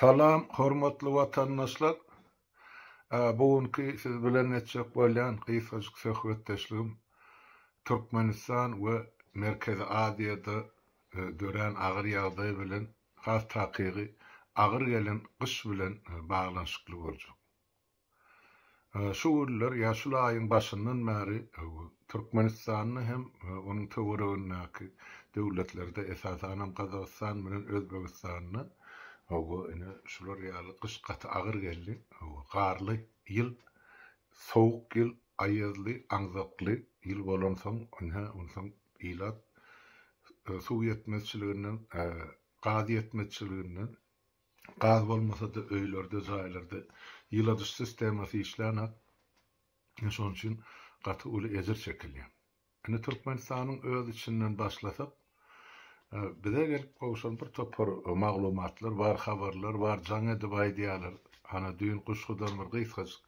Salam hormatly watandaşlar! Bu günki siz bilen etjek bolýan gysgajyk söhbetdeşligim Türkmenistan we Merkezi Aziýada dörän agyr ýagdaý bilen, has takygy agyr gelen gyş bilen baglanyşykly boljak. Şu günler ýa şul aýyň başyndan bäri Türkmenistanda hem onuň töweregindäki döwletlerde, esasanam Gazagystan bilen Özbegistanda hawa ine şular ýaly gyş gaty agyr geldi. Hawa garly ýyl, sowuk ýyl, aýazly, aňzakly ýyl bolansoň ine onsoň ilat suw ýetmezçiliginden, gaz ýetmezçiliginden Gaz bolmasa-da öýlerde, jaýlarda ýyladyş sistemasy işlänok. Şonuň üçin gaty uly ejir çekilýär. Indi Türkmenistanyň öz içinden başlasak, bize gelip gowşan bir topar maglumatlar bar, habarlar bar, jaň edip aýdýarlar. Ana düýn Guşgudan bir gysgajyk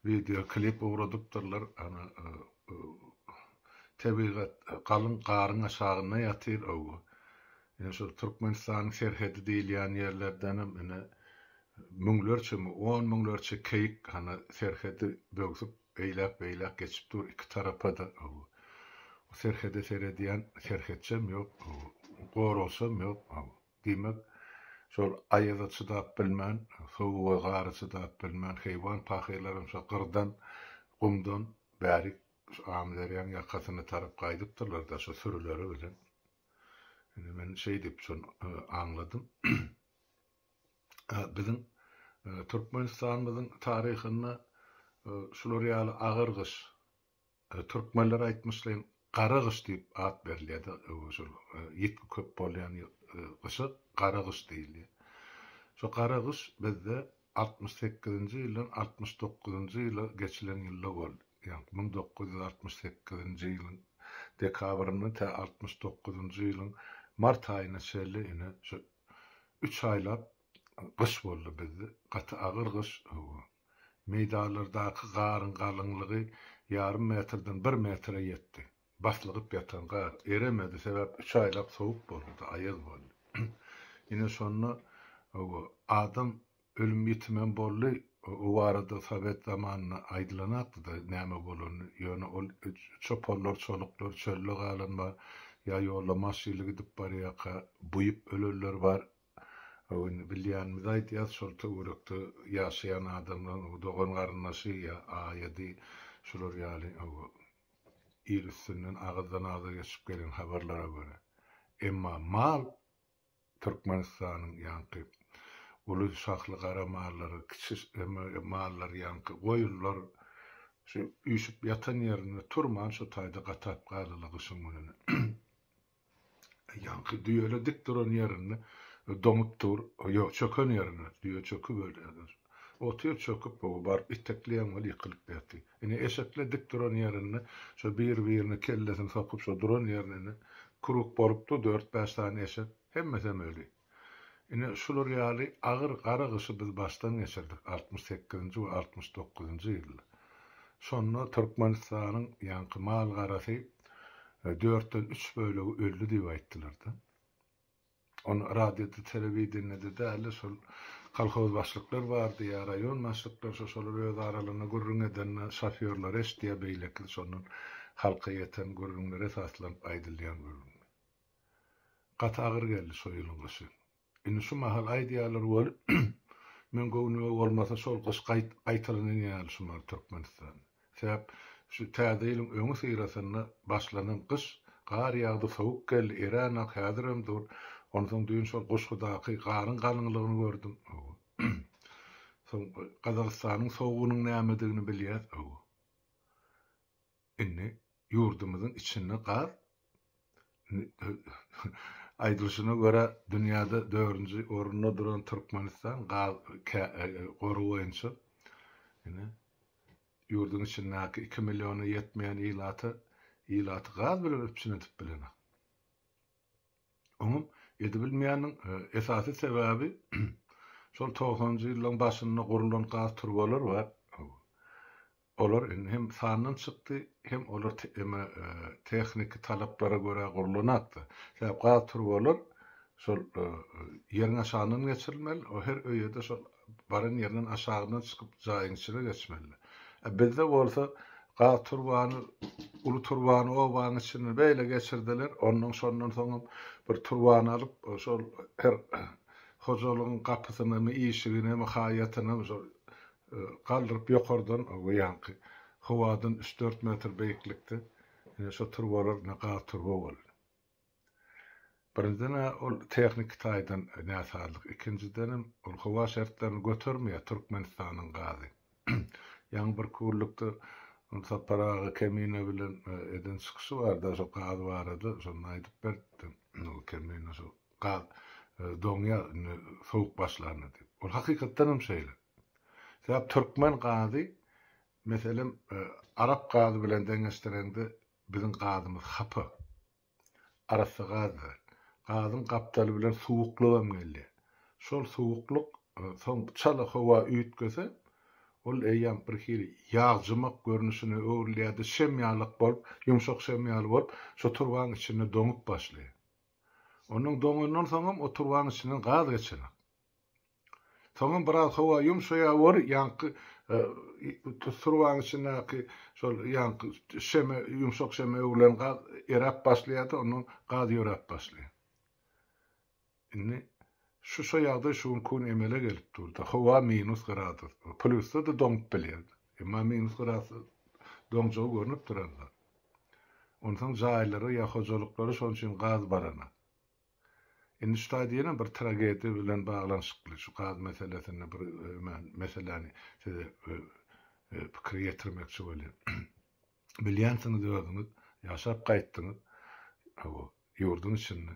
wideo klip ugradypdyrlar. Ana tebigat galyň garyň aşagynda ýatyr. Ine şol Türkmenistanyň serhedi diýilýän ýerlerdenem ine müňlerçemi, on müňlerçe keýik hany serhedi böwsüp eýläk-beýläk geçip dur iki tarapa-da. O serhede seredýän serhetçem ýok, goragçam ýok. Diýmek, şol aýaza çydap bilmän, sowuga, gara çydap bilmän heýwan pahyrlaram şo gyrdan, gumdan bärik şu Amyderýaň ýakasyna tarap gaýdypdyrlar-da şo sürüleri bilen. Indi men şeý diýip şony aňladym. Biziň Türkmenistanymyzyň taryhynda şular ýaly agyr gyş, türkmenler aýtmyşlaýyn gara gyş diýip at berilýär-de, şol ýitgi köp bolýan gyşa gara gyş diýilýär. Şo gara gyş bizde 68-nji ýyldan 69-njy ýyla geçilen ýylda boldy. Ýagny 1968-nji ýylyň dekabryndan tä 69-njy ýylyň mart aýyna çenli ine şu üç aýlap gyş boldy bizde. Gaty agyr gyş. Hawa. Meýdanlardaky garyň galyňlygy ýarym metrden bir metre ýetdi. Baslygyp ýatan gar eremedi, sebäp üç aýlap sowuk boldy-da, aýaz boldy. Ine şonda hawa, adam Ölüm-ýitimem boldy. O barada sowet zamanynda aýdylanakdy-da näme bolanyny. Ýöne ol çopanlar, çoluklar çölde galan bar, ýa ýolda maşynly gidip barýarka buýup ölenler bar. Indi bilýänimizi aýdýas, şol töwerekde ýaşaýan adamlaryň dogan-garyndaşy ýa aýady şular ýaly il üstünden agyzdan-agza geçip gelen habarlara görä. Emma mal Türkmenistanyň ýaňky uly şahly gara mallary, kiçi mallar ýaňky goýunlar şu üýşüp ýatan ýerinde turman şu taýda gatap galdylar gyşyň gününe. Ýaňky düýele dik duran ýerinde doňup dur, ýok çöken ýerinde düýe çöküp ölýär. Otyr çöküp baryp itekleýäň weli ýykylyp ýatyr. Ine eşekler dik duran ýerinde şo bir-birine kellesini sokup şo duran ýerinde krug bolupdy dört-bäş sany eşek, hemmesem öli. Ine şular ýaly agyr gara gyşy biz başdan geçirdik 68-nji we 69-njy ýylda. Şonda Türkmenistanyň ýaňky mal-garasy dörtden üç bölegi öldi diýip aýtdylar-da. Ony radioda, telewideniýede däl-de, şol kolhoz başlyklar bardy ýa raýon başlyklar, şo şolar öz aralarynda gürrüň edende şofýorlar eşidýär, beýlekisi şondan halka ýeten gürrüňlere esaslanyp aýdylýan gürrüň. Gaty agyr geldi şo ýylyň gyşy. Indi şu mahal aýdýarlar weli, meň göwnüme bolmasa şol gyş gaýtalanan ýaly şu mahal Türkmenistanda. Sebäp şu täze ýylyň öňi syrasynda başlanan gyş, gar ýagdy, sowuk geldi, eränok, häzirem dur. Onsoň düýn şol Guşgudaky garyň galyňlygyny gördüm. Hawa. Soň Gazagystanyň sowugynyň nämedigini bilýäs. Hawa. Indi ýurdumyzyň içinde gar Aýdylyşyna görä, dünýäde dördünji orunda duran Türkmenistan gaz gory boýunça ine, ýurduň içindäki iki milliona ýetmeýän ilata ilaty gaz bilen üpjün edip bilenok. Oňam edibilmeýäniniň esasy sebäbi şol togsanynjy ýyllaryň başynda gurlan gaz turbalar bar. Olar indi hem sandan çykdy, hem olar tehniki talaplara görä gurlanakdy. Sebäp gaz turbalar Şol ýeriň aşagyndan geçirilmeli, o her öýe-de şol baran ýerinden aşagyndan çykyp jaýyň içine geçmeli. A bizde bolsa gaz turbany, uly turbany obanyň içinden beýle geçirdiler, ondan şondan soňam bir turbany alyp şol her hojalygyň gapysynamy, işiginemi, haýatynamy şol galdyryp ýokardan ýaňky howadan üç-dört metr beýiklikde ine şo turbalar ine gaz turba boldy. Birinjiden-ä ol tehniki taýdan näsazlyk, ikinjidenem ol howa şertlerini götermeýär Türkmenistanyň gazy. Ýaňy birki günlükde Sapar aga Kemine bilen eden çykyşy bardy şo gaz barada, şonda aýdyp beripdi. Kemine şo gaz doňýar indi sowuk başlanda diýip. Ol hakykatdanam şeýle. Sebäp türkmen gazy meselem arap gazy bilen deňeşdireňde biziň gazymyz hapa. Arassa gaz däl. Gazyň gapdaly bilen suwuklygam gelýär. Şol suwuklyk soň çala howa üýtgese, ol eýýäm bir hili ýagjymak görnüşine öwrülýär-de, şem ýalak bolup, ýumşak şem ýaly bolup, şo turbaň içinde doňup başlaýar. Onnoň doňandan soňam o turbaň içinden gaz geçenak. Soňam biraz howa ýumşaýar bor, ýaňky turbaň içindäki şol ýaňky şeme, ýumşak şeme öwrülen gaz eräp başlaýar-da, ondan gaz ýöräp başlaýar. Indi şu şo ýagdaý şu günki gün emele gelip dur-da. Howa minus gradus. Plýusda-da doňup bilýär. Emma minus gradusda doňjagy görnüp duran zat. Onsoň jaýlara ýa hojalyklara şonuň üçin gaz baranak. Indi şu taýda ýene bir tragediýa bilen baglanyşykly şu gaz meselesinde bir meseläni size pikir ýetirmekçi bolýan. Bilýänsiňiz özüňiz, ýaşap gaýtdyňyz, hawa, ýurduň içinde.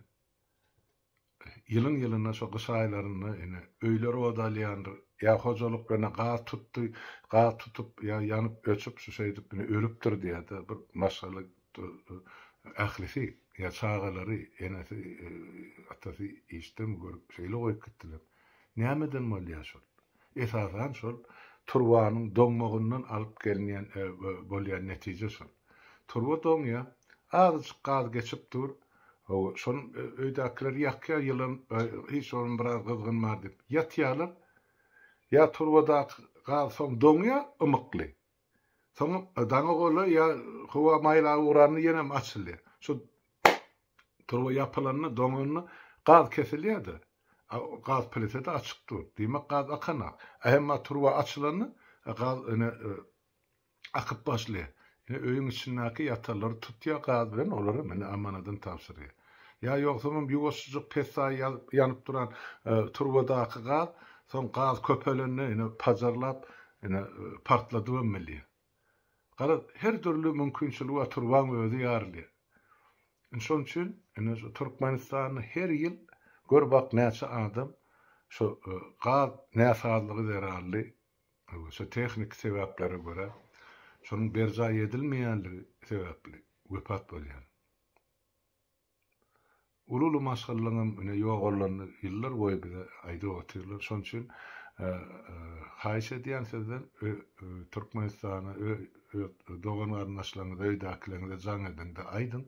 Ýylyň-ýylyna şo gyş aýlarynda ine öýler ot alýandyr, ýa hojalyklaryna gaz tutdy, gaz tutup ýa ýanyp öçüp şu şeýdip ine ölüpdir diýýär-de bir maşgala Ählisi, ýa çagalary, enesi, atasy işden görüp şeýle goýup gitdiler. Nämeden bolýar şol? Esasan şol turbanyň doňmagyndan alyp gelinýän bolýan netije şol. Turba doňýar, azajyk gaz geçip dur, hawa, şony öýdäkiler ýakýar, ýylan hiç bolmasa biraz gyzgyn bar diýip ýatýarlar. Ýa turbadaky gaz soň doňýar, ymykly. Soň daňa golaý ýa howa maýlap ugranda ýenem açylýar. Şu turba ýapylanda, doňanda gaz kesilýär-de. Gaz plitede açyk dur. Diýmek, gaz akanak. A emma turba açylanda gaz ine akyp başlaýar. Ine öýüň içindäki ýatanlary tutýar gaz bilen, olaram ine amanadyny tabşyrýar. Ýa ýogsamam ýuwaşjyk pessaý ýanyp duran turbadaky gaz soň gaz köpelende ine pajarlap Ine, partladybam bilýär. Garaz, her dürli mümkinçiligi bar, turbaň özi ýarylýar. Indi şonuň üçin, ine, şu Türkmenistanda her ýyl gör bak näçe adam şu gaz näsazlygy zerarly, şu tehniki sebäplere görä, şonuň berjaý edilmeýänligi sebäpli wepat bolýar. Uly-uly maşgalalaryňam ine ýogalanyny ýyllar boýy bize aýdyp otyrlar. Şonuň üçin haýyş edýän sizden Türkmenistana öz dogan-garyndaşlaryňyza, öýdäkileriňize jaň ediň-de aýdyň.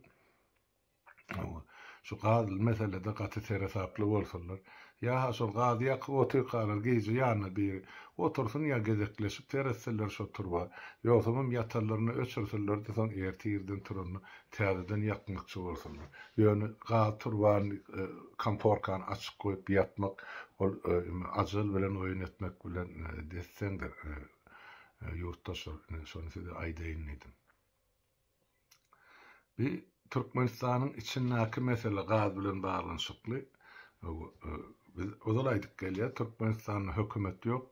Şu gazly meselede gaty seresaply bolsunlar. Ýa-ha şol gazy ýakyp otyrkalar gije ýanyna biri otursyn ýa gezekleşip seretsinler şo turba. Ýogsamam ýatanlaryna öçürsinler-de soň erte irden turanda täzeden ýakmakçy bolsunlar. Ýöne gaz turbany komforkany açyk goýup ýatmak ol ajal bilen oýun etmek bilen des-deňdir ýurtdaşlar. Ine şony size aýdaýyn diýdim. Bi Türkmenistanyň içindäki mesele gaz bilen baglanyşykly. Biz ozal aýdyp gelýär, Türkmenistanda hökümet ýok,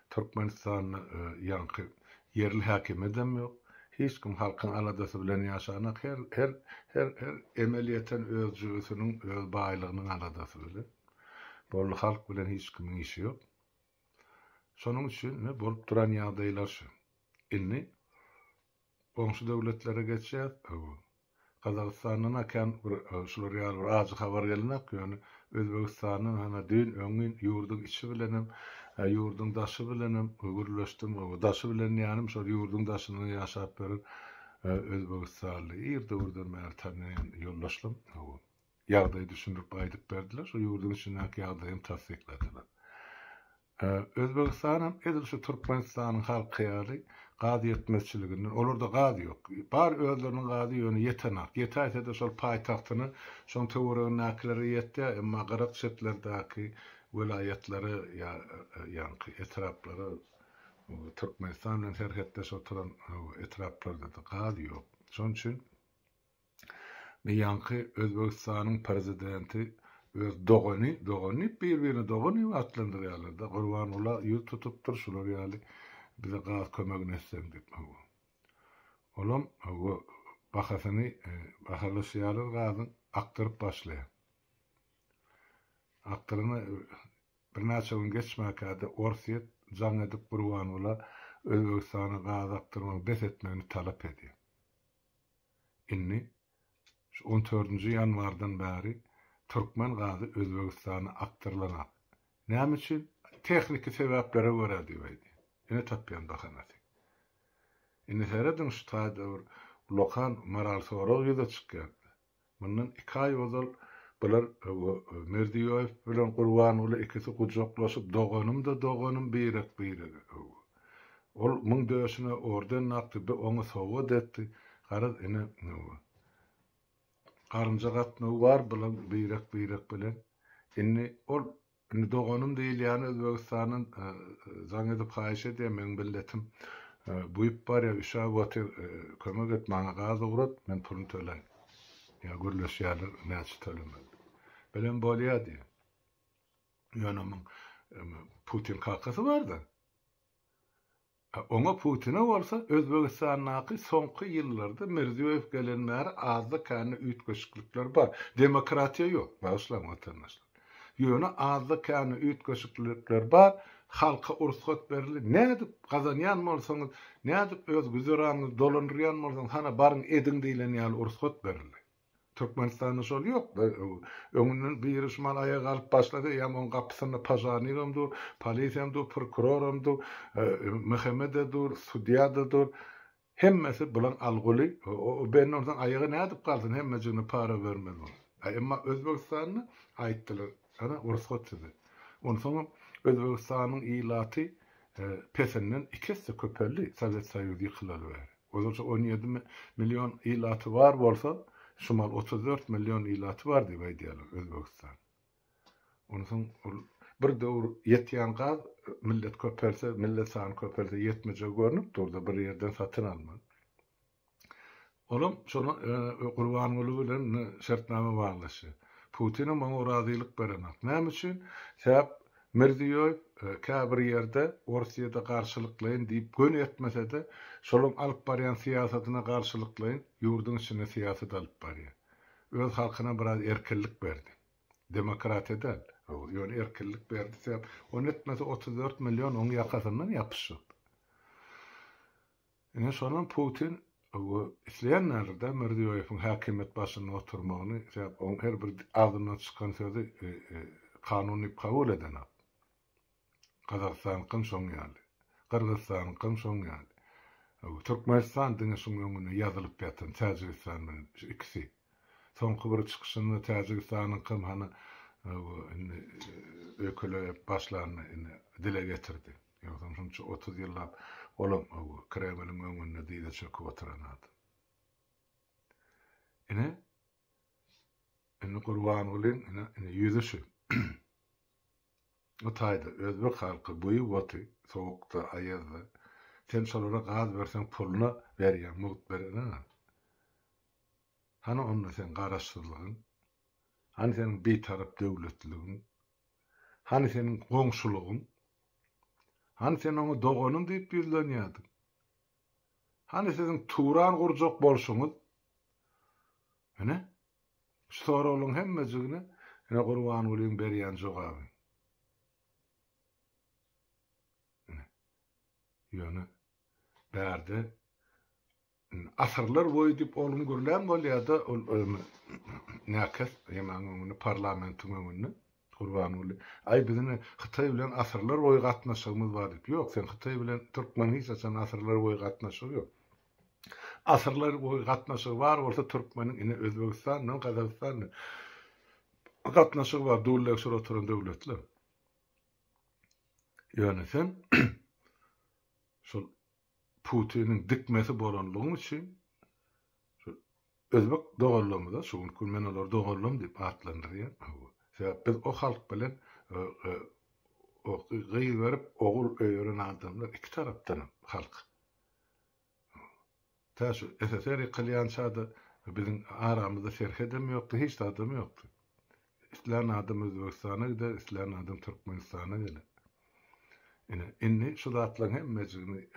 Türkmenistanda ýaňky ýerli häkimiýedem ýok. Hiç kim halkyň aladasy bilen ýaşanak, her her her her emel ýeten öz jübüsiniň, öz baýlygynyň aladasy bilen. Boldy halk bilen hiç kimiň işi ýok. Şonuň üçin bolup duran ýagdaýlar şu. Indi Goňşy döwletlere geçýäs. Gazagystandan-a kän bir şular ýaly bir ajy habar gelenok, ýöne Özbegistandan hana düýn öňňin ýurduň içi bilenem, ýurduň daşy bilenem gürleşdim. Daşy bilen diýýänim şol ýurduň daşynda ýaşap ýören özbegistanly ir döwürden bäri tanaýan ýoldaşlarym. Ýagdaýy düşündirip aýdyp berdiler, şu ýurduň içindäki ýagdaýam tassykladylar. Özbegistanam edil şu Türkmenistanyň halky ýaly gaz ýetmezçiliginden, olarda gaz ýok. Bar özleriniň gazy ýöne ýetenak. Ýetäýse-de şol paýtagtyna, şoň töweregindäkilere ýetýär, emma gyrak çetlerdäki welaýatlara ýa ýaňky etraplara Türkmenistan bilen serhetdeş oturan etraplarda-da gaz ýok. Şonuň üçin Ýaňky Özbegistanyň prezidenti öz dogany, dogan diýip bir-birine dogan diýip atlandyrýarlar-da, Gurbangula ýüz tutupdyr şular ýaly bize gaz kömegini etseň diýip. Hawa. Olam hawa bahasyny bahalaşýarlar gazyň akdyryp başlaýar. Akdyrana birnäçe gün geçmäkä-de Orsýet jaň edip Gurbangula Özbegistana gaz akdyrmagy bes etmegini talap edýär. Indi şu on dördünji ýanwardan bäri türkmen gazy Özbegistana akdyrylanak. Näme üçin? Tehniki sebäplere görä diýip aýdýar. Ine tapýan bahanasy. Indi serediň şu taýda bir ullakan moral sorag ýüze çykýar. Mundan iki aý ozal bular Mirziýoýew bilen Gurbanguly ikisi gujaklaşyp doganym-da doganym birek-birege. Ol muň döşüne orden dakdy, bi oňa sowgat etdi. Garaz ine garynja gatnawy bar bulaň birek-birek bilen. Indi ol Indi doganym diýilýäni Özbegistandan jaň edip haýyş edýär, meň billetim buýup barýar, üşäp otyr, kömek et, maňa gaz ugrat, men puluny töläýin. Ýa gürleşýärler, näçe tölemeli. Bilen bolýar diýýär. Ýöne muň Putin kakasy bar-da. Oňa Putine bolsa Özbegistandaky soňky ýyllarda Mirziýoýew gelen bäri azda-kände üýtgeşiklikler bar. Demokratiýa ýok, bagyşlaň watandaşlar. Ýöne azda-kände üýtgeşiklikler bar, halka ursgat berildi. Nädip gazanýan bolsaňyz, nädip öz güzeranyňyzy dolandyrýan bolsaňyz, hana baryň ediň diýlen ýaly ursgat berildi. Türkmenistanda şol ýok. Öňünden biri şu mal aýaga galyp başlasa, eýýäm oň gapysynda požarnigem dur, polisiýam dur, prokuroram dur, MHM-de dur, sudýa-da dur. Hemmesi bulaň al-guly. O bende onsoň aýaga nädip galsyn, hemmejigine para bermeli bolsa. A emma Özbegistanda aýtdylar, ana, rugsat size. Onsoňam Özbegistanyň ilaty pesinden iki esse köpeldi Sowet Soýuzy ýykylaly bäri. Ozalça 17 million ilaty bar bolsa, şu mal 34 million ilaty bar diýip aýdýarlar Özbegistan. Onsoň ol bir döwür ýetýän gaz millet köpelse, millet sany köpelse ýetmejegi görnüp durdy, bir ýerden satyn almaly. Olam şona Gurbanguly bilen şertnama baglaşýar. Putinem oňa razylyk berenok. Näme üçin? Sebäp Mirziýoýew käbir ýerde Orsýede garşylyklaýyn diýip göni etmese-de, şolaň alyp barýan syýasatyna garşylyklaýyn ýurduň içinde syýasat alyp barýar. Öz halkyna biraz erkinlik berdi. Demokratiýa däl, ýöne erkinlik berdi. Sebäp ony etmese 34 million oň ýakasyndan ýapyşjak. Ine şonam Putin isleýän däldir-dä Mirziýoýewiň häkimiýet başynda oturmagyny, sebäp oň her bir agzyndan çykan sözi kanun diýip kabul edenok. Gazagystanyňkam şoň ýaly. Gyrgyzystanyňkam şoň ýaly. Türkmenistan diňe şuň öňünde ýazylyp ýatan Täjigistan bilen şu ikisi. Soňky bir çykyşynda Täjigistanyňkam hany indi öýkelep başlanyny indi dile getirdi. Ýogsam şunça 30 ýyllap olam Kremliň öňünde dyza çöküp oturan adam. Ine, indi Gurbangulyň ine, ine ýüzi şu. O taýda özbek halky buýup oty, sowukda, aýazda. Sen şolara gaz berseň puluna berýäň, mugt bereňok. Hany onda seň garaşsyzlygyň? Hany seniň bitarap döwletliligiň? Hany seniň goňşulygyň? Hany sen oňa doganym diýip ýüzlenýärdiň? Hany siziň Turan gurjak bolşuňyz? Ine, şu soraglaryň hemmejigine ine Gurbangulyň berýän jogaby. Ine. Ýöne bärde Asyrlar boýy diýip oglum gürlän bolýada ol näkes ýemaň öňünde parlamentiň öňünde Gurbanguly aý biziň Hytaý bilen asyrlar boýy gatnaşygymyz bar diýip ýok sen Hytaý bilen türkmeniň hiç haçan asyrlar boýy gatnaşygy ýok asyrlar boýy gatnaşygy bar bolsa türkmeniň ine Özbegistan bilen Gazagystan bilen. gatnaşygy bar dullegşir oturan döwletler. Ýöne sen şol Putiniň dikmesi bolanlygyň üçin şu özbek doganlarymyza şu günki gün men olary doganlarym diýip atlandyrýan. Sebäp biz o halk bilen gyz berip ogul öýeren adamlar iki tarapdanam halk. Tä şu SSR ýykylýança-da biziň aramyzda serhedem ýokdy, hiç zadam ýokdy. Islän adam Özbegistana gider, islän adam Türkmenistana geler. Ine, indi şu zatlaryň hemmejigini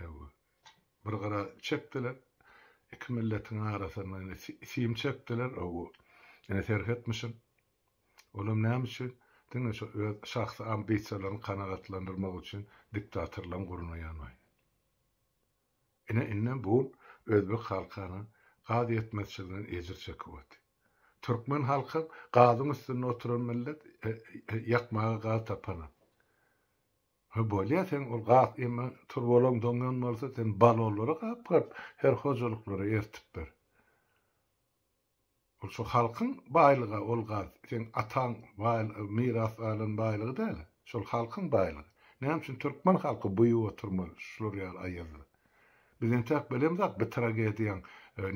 bir gyra çekdiler. Iki milletiň arasyna ine sim çekdiler, ine serhetmişin. Olam näme üçin? Diňe şu öz şahsy ambisiýalaryny kanagatlandyrmak üçin diktatorlaryň gurnaýan oýny. Ine indem bu gün özbek halky ana gaz ýetmezçiliginden ejir çekip otyr. Türkmen halkam gazyň üstünde oturan millet ýakmaga gaz tapanok. He bolýa seň ol gaz emme turbalaň doňýan bolsa sen balonlara gap-gap her hojalyklara ertip ber. Ol şu halkyň baýlyga ol gaz seň ataň miras galan baýlygy däl şol halkyň baýlygy. Näme üçin türkmen halky buýup oturmaly şular ýaly aýazda. Biz entäk bilemzok bu tragediýaň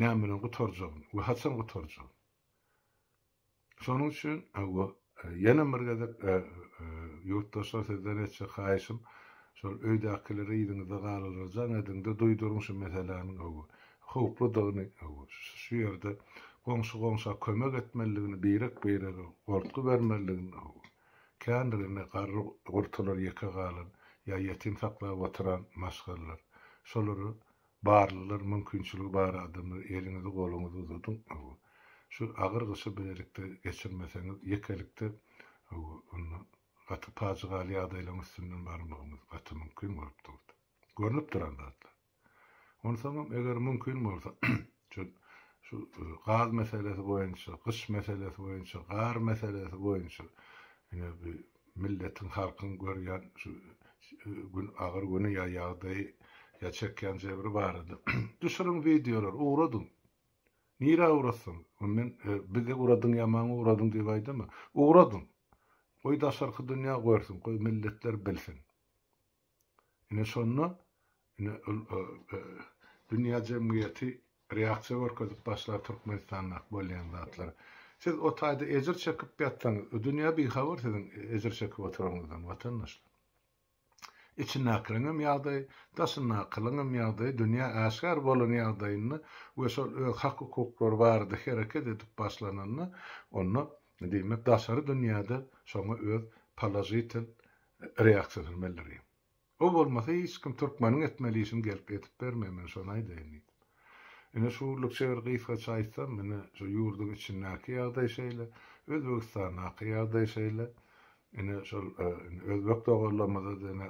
näme bilen gutarjagyny we haçan gutarjagyny. Şonuň üçin hawa ýene bir gezek ýurtdaşlar sizden etjek haýyşym şol öýdäkilere yzyňyzda galanlara jaň ediňde duýduryň şu meseläniň hawa howpludygyny hawa şu ýerde goňşy goňşa kömek etmelidigini birek birege goltgy bermelidigini hawa kändir indi garry gurtalar ýeke galan ýa ýetim saklap oturan maşgalalar şolary Barlylar mümkinçiligi bar adamlar eliňizi goluňyzy uzadyň hawa şu agyr gyşy bilelikde geçirmeseňiz ýekelikde hawa onda gaty pajygaly ýagdaýlaryň üstünden barmagymyz gaty mümkin bolup durdy. Görnüp duran zatlar. Onsoňam eger mümkin bolsa şu şu gaz meselesi boýunça, gyş meselesi boýunça, gar meselesi boýunça ine bu milletiň, halkyň görýän şu gün agyr güni ýa ýagdaýy ýa çekýän jebri barada düşüriň wideolar, ugradyň. Nirä ugratsaň, men bize ugradyň ýa maňa ugradyň diýip aýdama. Ugradyň. Goý daşarky dünýä görsün, goý milletler bilsin. Ine şonda ine ol dünýä jemgyýeti reaksiýa görkezip başlar Türkmenistandaky bolýan zatlara. Siz o taýda ejir çekip ýatsaňyz, dünýä bihabar siziň ejir çekip oturanyňyzdan watandaşlar. Içindäkileriňem ýagdaýy, daşyndakylaryňam ýagdaýy dünýä äşgär bolan ýagdaýynda we şol öz hak-hukuklary barada hereket edip başlananda, onda diýmek daşary dünýäde şoňa öz položitel reaksiýasyny bildirýär. O bolmasa hiç kim türkmeniň etmeli işini gelip edip bermeýär men şony aýdaýyn diýdim. Ine şu günlükçe bir gysgaça aýtsam ine şu ýurduň içindäki ýagdaý şeýle, Özbegistandaky ýagdaý şeýle. Ine şol özbek doganlarymyza-da ine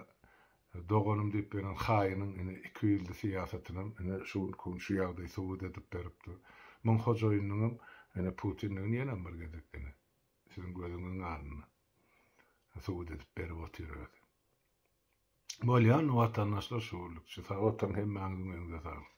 doganym diýip ýören haýynyň ine ikiýüzli syýasatynam ine şu günki gün şu ýagdaý subut edip beripdir. Muň hojaýynyňam ine Putindigini ýenem bir gezek ine siziň gözüňiziň alnynda subut edip berip otyr özi. Bolýan watandaşlar şu günlükçe sag oturyň hemmäňiziň öňüňize saglyk.